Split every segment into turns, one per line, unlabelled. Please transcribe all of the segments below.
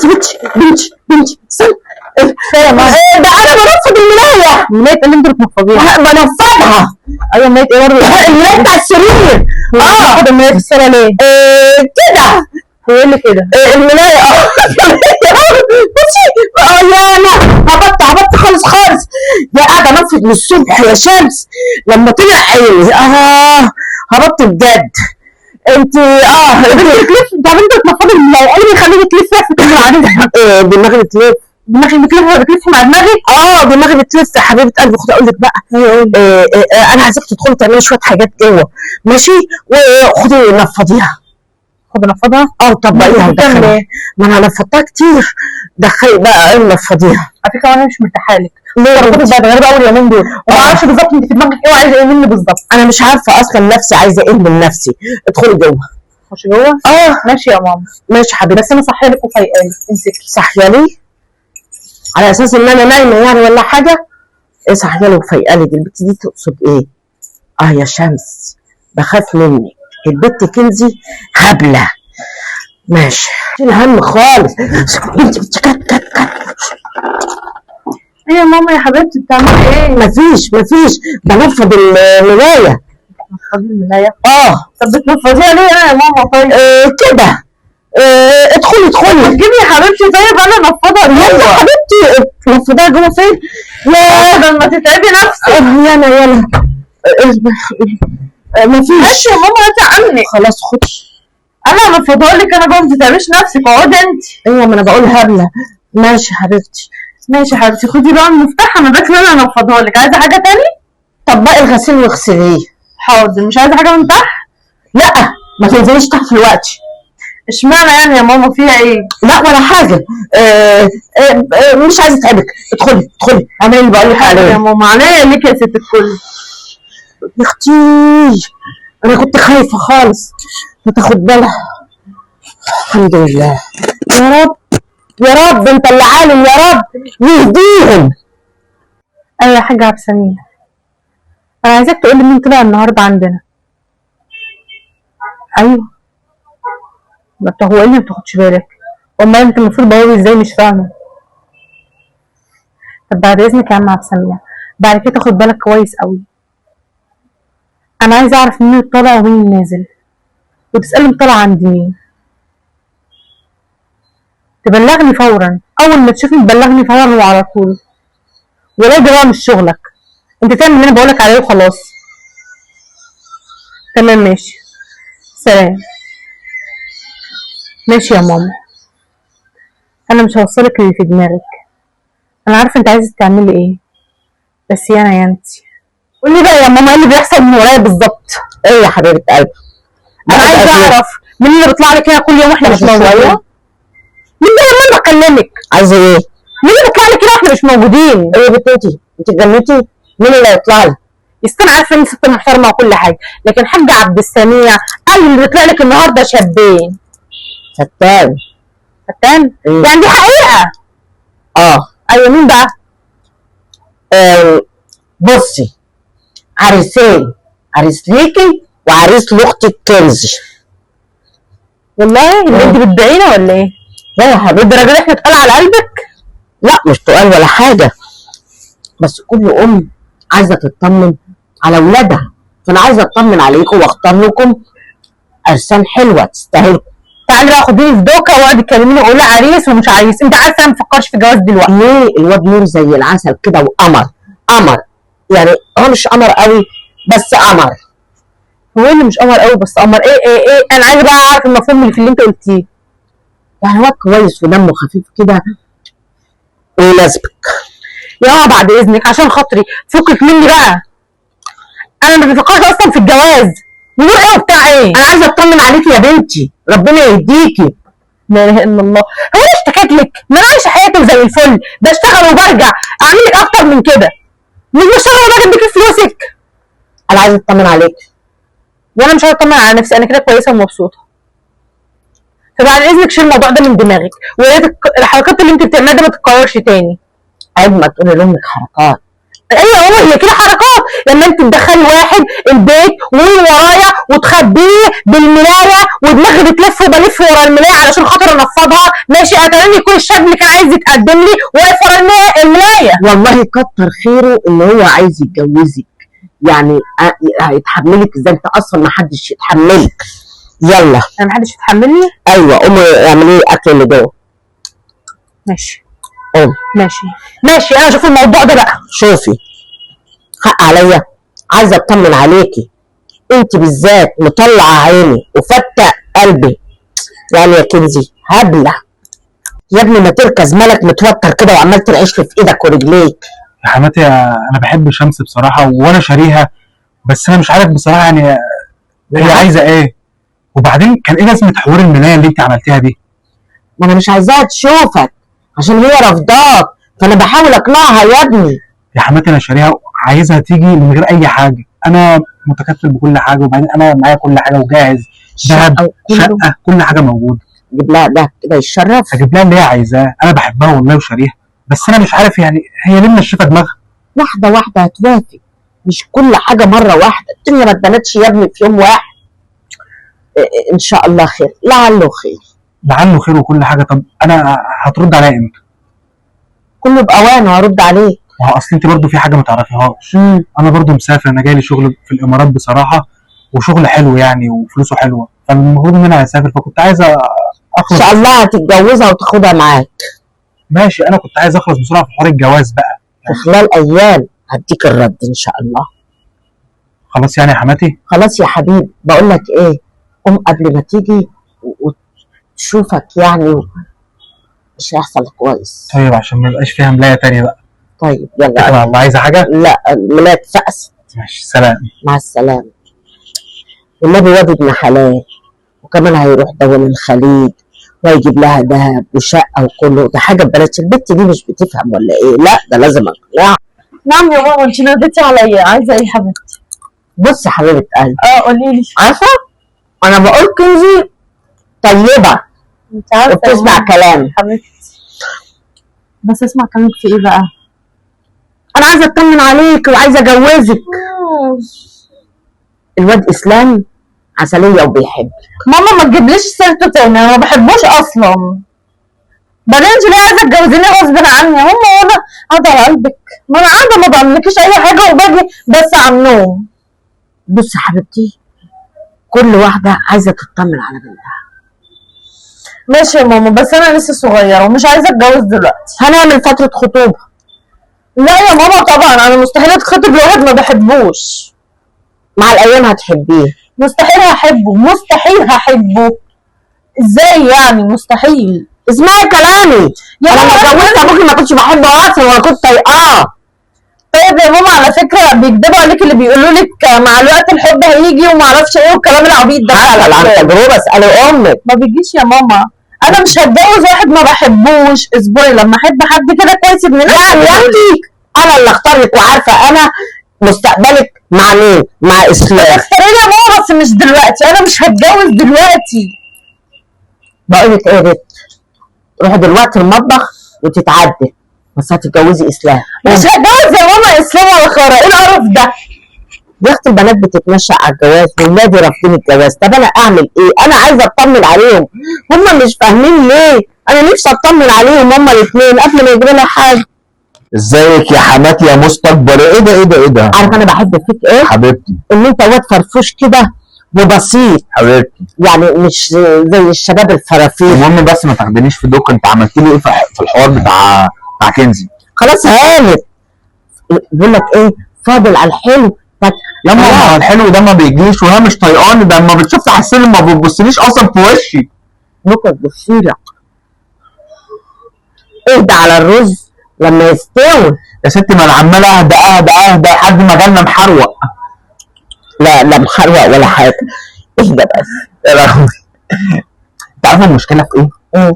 بنتي بنتي بنتي بنتي استنى.
يا ماما.
ده انا بنفض الملايه.
ملاية اللي انت بتنفضيها؟
بنفضها.
ايوه، ملاية ايه برضه؟
الملايه بتاع السرير.
اه، الملاية في الصالة ليه؟
كده.
هو ايه اللي كده؟
الملايه. بصي، يا انا هبطت هبطت خالص خالص. يا قاعدة انفض من الصبح يا شمس لما طلع عيني. هبطت بجد. انت
بتلف. طب انت بتنفضي الملاية، ايه اللي بيخليكي تلفي في كل العريس؟
دماغي بتلف.
دماغك بتلف؟ بتلف مع دماغك؟
اه، دماغي بتلف يا حبيبه قلبي. خدي اقول لك بقى. انا عايزاك تدخلي تعملي شوية حاجات جوه، ماشي؟ وخدي نفضيها.
خد نفضها.
اه، طبقيها.
بتعمل
ودخلي.
ايه؟
ما انا نفضتها كتير. دخلي بقى نفضيها.
على فكرة انا مش مرتاحة لك.
ليه؟
تصرفاتك بقت غريبة اول يومين دول، وما اعرفش بالظبط انت في دماغك ايه وعايزه ايه مني بالظبط.
انا مش عارفه اصلا نفسي عايزه ايه من نفسي. ادخلي جوه.
خش جوه؟
اه.
ماشي يا ماما.
ماشي حبيبتي.
بس انا صحية لك وفايقه لك، امسكي.
صاحية لي على اساس ان انا نايمة يعني ولا حاجة؟ ايه صاحية لي وفايقه لي دي؟ البت دي تقصد ايه؟ اه يا شمس، بخاف منك. البت كنزي هبلة. ماشي، شيل هم خالص. انت كت كت كت.
ايه يا ماما يا حبيبتي، بتعملي ايه؟
مفيش مفيش، بنفض المراية.
بتنفضي الملايه؟
اه.
طب بتنفضيها ليه انا يا ماما؟ طيب.
كده. ادخلي ادخلي.
تجيبي يا حبيبتي. طيب انا انفضها
يلا
جوه.
حبيبتي، نفضها جوه فين؟ يا
بدل ما تتعبي نفسك.
يلا يلا. مفيش.
ماشي يا ماما، هاتي عني.
خلاص خدي.
انا انفضها لك انا جوه، ما تتعبيش نفسك، اقعدي انت.
ايوه، ما انا بقول هبلة. ماشي حبيبتي.
ماشي يا حبيبتي، خدي بقى المفتاح، انا داخله انا انفضها لك. عايزه حاجة تاني؟
طبقي الغسيل واغسليه.
حاضر. مش عايزه حاجة من تحت؟
لا، ما تنزليش تحت دلوقتي.
اشمعنى يعني يا ماما، فيها ايه؟
لا ولا حاجة. مش عايزه اتعبك. ادخلي ادخلي، اعملي اللي بقول لك
حاضر يا
عليه.
ماما، عينيا ليك يا ست الكل.
يا اختي، انا كنت خايفة خالص ما تاخد بالها. الحمد لله، يا رب يا رب، انت اللي عالم، يا رب يهديهم.
ايوه يا حاجة عبد السميع، انا عايزاك تقولي مين طلع النهارده عندنا. ايوه، ما انت هو ايه اللي ما بتاخدش بالك؟ امال انت المفروض بوابي ازاي؟ مش فاهمه. طب بعد اذنك يا عم عبد السميع، بعد كده تاخد بالك كويس قوي. انا عايزه اعرف مين اللي طالع ومين اللي نازل، وتسالني طالع عند مين. تبلغني فورا، اول ما تشوفني تبلغني فورا وعلى طول. ولا ده بقى مش شغلك، انت تعمل اللي انا بقولك عليه وخلاص. تمام، ماشي، سلام. ماشي يا ماما، انا مش هوصلك اللي في دماغك، انا عارفه انت عايزه تعملي ايه، بس يا انا يا انتي. قولي بقى يا ماما، ايه اللي بيحصل من ورايا بالظبط؟
ايه يا حبيبه قلبي؟
انا عايزه اعرف مين اللي بيطلع لك هنا كل يوم واحنا مش
مش
موجودين.
شوية؟
مين ده يا ماما؟ بكلمك.
عايزه ايه؟
مين اللي بيطلع لك هنا واحنا مش موجودين؟
ايه يا بنت، انت انت اتجننتي؟ مين اللي هيطلع لي؟
يستنى، عارفه ان ست محترمه وكل حاجة، لكن حاج عبد السميع قال اللي بيطلع لك النهارده شابين.
فتان.
فتان؟
إيه؟
يعني دي حقيقة؟
اه.
ايوه، مين بقى؟
بصي، عريسين، عريس ليكي وعريس لاختك كنزي.
والله اللي انت بتبيعينا ولا ايه؟
لا يا حبيبتي.
للدرجة دي احنا اتقال على قلبك؟
لا، مش تقال ولا حاجة، بس كل ام عايزه تطمن على اولادها، فانا عايزه اطمن عليكم واختار لكم ارسال حلوة تستاهلكم.
تعالي بقى خديني في دوكا واقعدي تكلميني وقولي عريس ومش عريس، انت عارفه انا ما بفكرش في جواز دلوقتي.
ليه؟ الواد نور زي العسل كده وقمر قمر، يعني هو مش قمر قوي بس قمر.
هو اللي مش قمر قوي بس قمر؟ ايه ايه ايه؟ انا عايزه بقى اعرف المفهوم اللي في اللي انت قلتيه.
يعني هو كويس ودمه خفيف كده ويناسبك.
يا بعد اذنك عشان خاطري فكك مني بقى، انا ما بفكرش اصلا في الجواز. نور ايه وبتاع ايه؟
انا عايزه اطمن عليكي يا بنتي، ربنا يهديكي.
لا اله الا الله. هو انا اشتكيت لك؟ ما انا عايشه حياتي زي الفل، بشتغل وبرجع، اعمل لك اكتر من كده؟ مش بشتغل وباجي اديكي فلوسك.
انا عايزه اطمن عليكي.
وانا مش عايزه اطمن على نفسي، انا كده كويسة ومبسوطة. فبعد اذنك شيل الموضوع ده من دماغك، ويا ريت الحركات اللي انت بتعملها دي ما تتكررش تاني.
عيب ما تقولي لامك حركات.
ايوه يا ماما، هي كده حركات لما انت تدخلي واحد البيت ورايا وتخبيه بالملايه ودماغي بتلف وبلف ورا الملايه علشان خاطر انفضها، ماشي؟ اتمنى يكون الشاب اللي كان عايز يتقدم لي واقف ورا الملايه.
والله كتر خيره ان هو عايز يتجوزك، يعني هيتحملك ازاي؟ انت اصلا ما حدش يتحملك. يلا.
انا ما حدش يتحملني؟
ايوه، قومي اعملي اكل اللي جوه.
ماشي.
قومي.
ماشي ماشي، انا اشوف الموضوع ده بقى.
شوفي، حق عليا، عايزه اطمن عليكي انت بالذات، مطلعه عيني وفتق قلبي يعني يا كنزي. هبلة يا ابني، ما تركز، مالك متوتر كده وعمال ترعش لي في ايدك ورجليك؟
يا حماتي انا بحب شمس بصراحة وانا شاريها، بس انا مش عارف بصراحة يعني هي عايزه ايه. وبعدين كان ايه لازمه حوار الملايه اللي انت عملتيها دي؟
ما انا مش عايزاها تشوفك عشان هي رافضاك، فانا بحاول اقنعها يا ابني.
يا حماتي انا شاريها، عايزها تيجي من غير اي حاجة، انا متكفل بكل حاجة، وبعدين انا معايا كل حاجة وجاهز، ذهب،
شقة وكله.
شقه، كل حاجة موجودة.
جيب لها ده كده يتشرف.
هجيب لها اللي هي عايزاه، انا بحبها والله وشاريها، بس انا مش عارف يعني هي ليه منشفة دماغها.
واحدة واحدة هتوافق، مش كل حاجة مرة واحدة، الدنيا ما اتبنتش يا ابني في يوم واحد. ان شاء الله خير، لعله خير.
لعله خير وكل حاجة. طب انا هترد عليا امتى؟
كله باوانه هرد عليك.
ما هو اصل انت برضو في حاجة ما تعرفيهاش، انا برضو مسافر، انا جاي لي شغل في الامارات بصراحة، وشغل حلو يعني وفلوسه حلوة، فالمفروض ان انا هسافر، فكنت عايز
ان
اخلص.
شاء الله هتتجوزها وتاخدها معاك.
ماشي، انا كنت عايز اخلص بسرعة في حوار الجواز بقى.
في خلال ايام هديك الرد ان شاء الله.
خلاص يعني يا حماتي؟
خلاص يا حبيبي. بقول لك ايه، قوم قبل ما تيجي وتشوفك يعني مش هيحصل كويس.
طيب عشان ما يبقاش فيها ملايه تانية بقى.
طيب يلا.
طبعا الله. عايزه حاجة؟
لا، الملايه اتفقست.
ماشي، سلام.
مع السلامة. والنبي واد ابن حلال، وكمان هيروح دول الخليج وهيجيب لها ذهب وشقه وكله ده حاجة ببلاش. البت دي مش بتفهم ولا ايه؟ لا ده لازم اقنعها.
نعم يا ماما، انت ناديتي عليا، عايزه ايه يا حبيبتي؟
بصي يا حبيبه قلبي.
قولي لي.
عارفه انا بقول كنزي طيبة
انت عارفه يا
وبتسمع
ماما.
كلام.
حبيبتي، بس اسمع كلامك في ايه بقى؟
انا عايزه اطمن عليك وعايزه اجوزك. الواد اسلام عسلية وبيحب.
ماما ما تجيبليش سيرته تاني، انا ما بحبوش اصلا. بعدين انت ليه عايزه تجوزيني غصب عني؟ يا ماما وانا قاعدة على قلبك؟ ما انا قاعدة ما بعملكيش اي حاجة وباجي بس على النوم.
بصي يا حبيبتي، كل واحدة عايزه تطمن على بنتها.
ماشي يا ماما، بس انا لسه صغيرة ومش عايزه اتجوز دلوقتي.
هنعمل فترة خطوبه.
لا يا ماما طبعا، انا مستحيل اتخطب لواحد ما بحبوش.
مع الايام هتحبيه.
مستحيل هحبه، مستحيل هحبه. ازاي يعني؟ مستحيل.
اسمعي كلامي،
يا
انا
ماما
لما اتجوزت ابوكي ما كنتش بحبه اصلا ولا كنت طايقاه.
طيب يا ماما، على فكرة بيكدبوا عليك اللي بيقولوا لك مع الوقت الحب هيجي وما اعرفش ايه والكلام العبيط ده.
حصل عن تجربه، اسالي امك.
ما بيجيش يا ماما، انا مش هتجوز واحد ما بحبوش. اصبري لما احب حد كده كويس ابن ناس.
يعني يا اختي انا اللي اختار لك، وعارفه انا مستقبلك مع مين؟ مع اسلام.
اختاري لي يا ماما، بس مش دلوقتي، انا مش هتجوز دلوقتي.
بقول لك ايه يا بنت، روحي دلوقتي المطبخ وتتعدل، بس هتتجوزي اسلام.
مش هتجوز يا ماما اسلام ولا خيره، ايه القرف ده؟
يا اختي البنات بتتنشأ على الجواز، والولاد رافضين الجواز، طب انا اعمل ايه؟ انا عايزه اطمن عليهم، هم مش فاهمين ليه؟ انا نفسي اطمن عليهم هم الاثنين قبل ما يجري لها حاجة.
ازيك يا حماتي يا مستكبر؟ ايه ده ايه ده ايه ده؟
عارف انا بحب فيك ايه؟
حبيبتي.
ان انت واد فرفوش كده وبسيط.
حبيبتي.
يعني مش زي الشباب الفرافير.
المهم بس ما تاخدنيش في دوك، انت عملت لي ايه في الحوار بتاع كنزي؟
خلاص هانت. بيقول لك ايه؟ فاضل على الحلو.
يا ماما الحلو ده ما بيجيش، وهي مش طايقاني، ده اما بتشوفني على السلم ما بتبصليش اصلا في وشي.
ممكن تبصيلك. اهدى على الرز لما يستوي.
يا ستي ما انا عمال اهدى اهدى اهدى لحد ما جالنا محروق.
لا لا محروق ولا حاجة، اهدى بس.
يا لهوي. انت عارفه المشكلة في ايه؟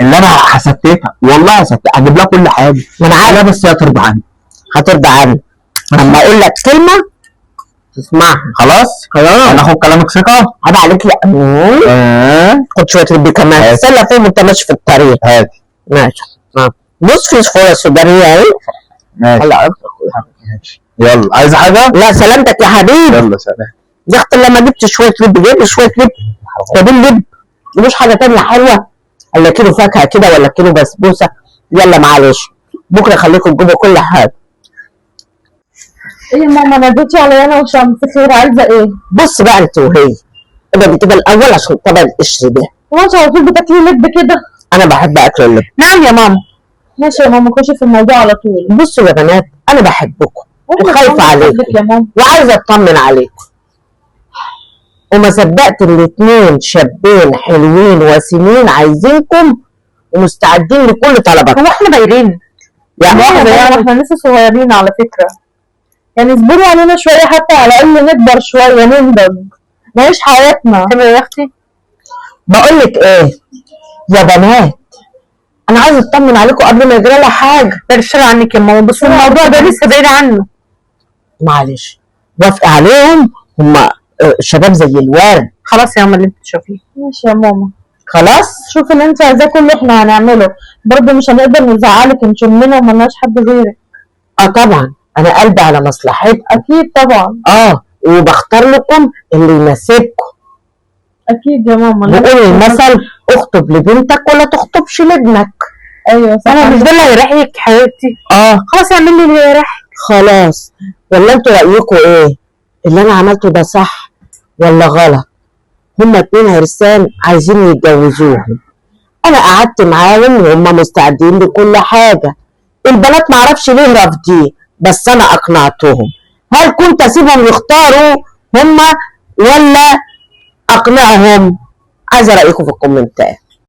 اللي انا حسبتها والله حسبتها، هجيب لها كل حاجة.
ما انا عارف.
لا بس هي هترضى عني.
هترضى عني اما اقول لك كلمة تسمعها.
خلاص؟
خلاص.
انا اخد كلامك ثقة؟
عيب عليك. لا خد شوية ربي كمان.
هات.
سله فيهم وانت ماشي في الطريق.
هات.
ماشي. بص في فول سودانيه اهي.
ماشي.
هلا.
ماشي يلا، عايزه حاجة؟
لا سلامتك يا حبيبي.
يلا سلام.
يا اختي لما جبت شوية لب، جايب شوية لب، جايبين لب، مش حاجة تانية حلوة ولا كيلو فاكهة كده ولا كيلو بسبوسه. يلا معلش بكره خليكم تجيبوا كل حاجة.
ايه يا ماما ناديتي عليا انا وشمس، خير عايزه ايه؟
بص بقى انت وهي، ابعدي كده الاول عشان طبق القشر ده.
هو انت على طول بتاكلي لب كده؟
انا بحب اكل اللب.
نعم يا ماما. ماشي يا ماما، خشي في الموضوع على طول.
بصوا يا بنات، انا بحبكم
وإحنا
وخايفة
كمان
عليكم.
بنحبك يا ماما.
وعايزه اطمن عليكم، وما صدقت الاتنين شابين حلوين وسيمين عايزينكم ومستعدين لكل طلباتكم.
هو احنا بايرين؟
يا
لا
مؤاخذة
يا
يعني.
ماما، احنا لسه صغيرين على فكرة، يعني اصبري علينا شوية، حتى على الأقل نكبر شوية، ننضج، نعيش حياتنا. تمام يا اختي.
بقول لك ايه يا بنات، انا عايزه اطمن عليكم قبل ما يجرى لها حاجة.
بعد عنك يا ماما، بس الموضوع ده لسه بعيد عنه.
معلش وافقي عليهم، هما شباب زي الورد.
خلاص يا ماما اللي انت تشوفيه. ماشي يا ماما.
خلاص
شوفي اللي انت عايزاه كله احنا هنعمله، برضه مش هنقدر نزعلك، انت امنا وملناش حد غيرك.
اه طبعا انا قلبي على مصلحتكم.
اكيد طبعا.
اه وبختار لكم اللي يناسبكم.
اكيد يا ماما.
بيقول المثل اخطب لبنتك ولا تخطبش لابنك.
ايوه صح. انا مش ده اللي هيريحك حبيبتي.
اه
خلاص اعمل لي اللي يريحك.
خلاص. ولا انتوا رايكم ايه؟ اللي انا عملته ده صح ولا غلط؟ هما اتنين عرسان عايزين يتجوزوهم، انا قعدت معاهم وهما مستعدين لكل حاجة. البنات معرفش ليه رافضين، بس انا اقنعتهم. هل كنت اسيبهم يختاروا هما ولا اقنعهم؟ عايزه رايكم في الكومنتات.